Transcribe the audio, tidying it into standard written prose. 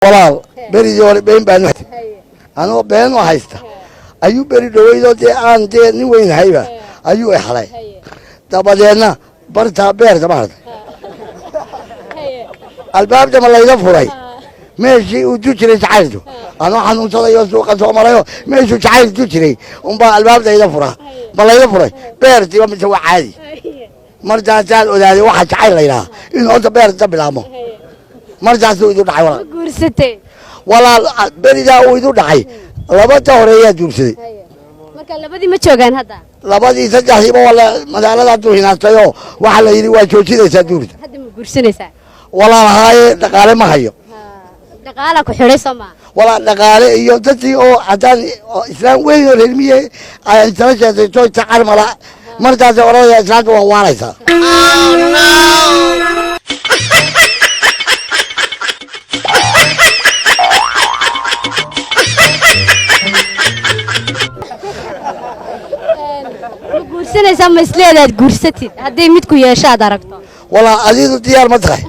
Walaal, berigii hore been baan, anoo been u haysta ayuu beri dhaweydoo dee aan dee nin weynahayba ayuu ixalay. Dabadeedna bartaa beerta maarata albaabdama layga furay, meeshii uu du jiray jacaylku. Anoo xanuunsadayo suuqa soo marayo, meeshuu jacayl du jiray unbaa albaabda ila furaa, ma layga furay beertiiba mise waa caadi. Markaasaan ogaaday waxa jacayl la yidhaha inuu horta beerta bilaabmo. Markaasuu idu dhacay, walaal. Guursatay? Walaal, beridaa uu idu dhacay labada horeeyaa guursaday. Marka labadii ma joogaan hadda? Labadii saddexdiiba waa la magaalada duhinaatayoo waxaa la yidhi waa joojinaysaa duurta. Hadda ma guursanaysaa? Walaal, haaye, dhaqaale ma hayo. Dhaqaala ku xidhay, soo maa? Walaal, dhaqaale iyo dadkii oo haddaan oo islaam weyn oo reer miye ay isla sheekayto tacarmala, markaasay odhanaya islaamta waa waalaysaa. Ma guursanaysaa, ma isleedaad guursatid haddii midku yeesho aad aragto? Walaal, adidu diyaar ma tahay?